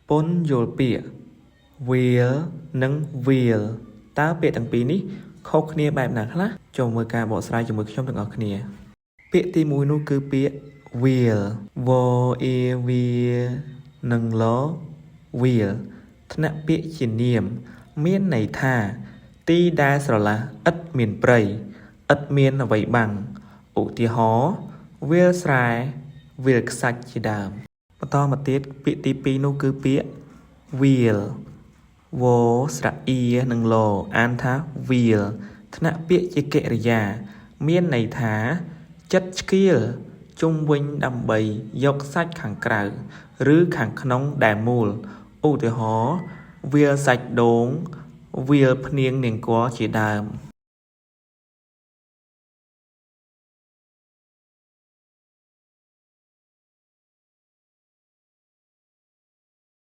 ពន្យល់ពាក្យ វាល និង វាល តើពាក្យទាំងពីរនេះខុសគ្នាបែបណាខ្លះចូលមើលការបកស្រាយជាមួយខ្ញុំទាំងអស់គ្នា ពាក្យទីមួយនោះគឺពាក្យវាលវអៀវានិងលវាលថ្នាក់ពាក្យជានាម មានន័យថា ទីដែលស្រឡះឥតមានព្រៃឥតមានអ្វីបាំងឧទាហរណ៍វាលស្រែវាលខ្សាច់ជាដើម បន្តមកទៀតពាក្យទី2នោះគឺពាក្យវាលវស្រៈអៀនិងលអានថាវាលថ្នាក់ពាក្យជាកិរិយា មានន័យថា ចិត្តឆ្កៀលជុំវិញដើម្បីយកសាច់ខាងក្រៅ ឬខាងក្នុងដែលមូលឧទាហរណ៍វាលសាច់ដូងវាលភ្នាងនាងគជាដើម។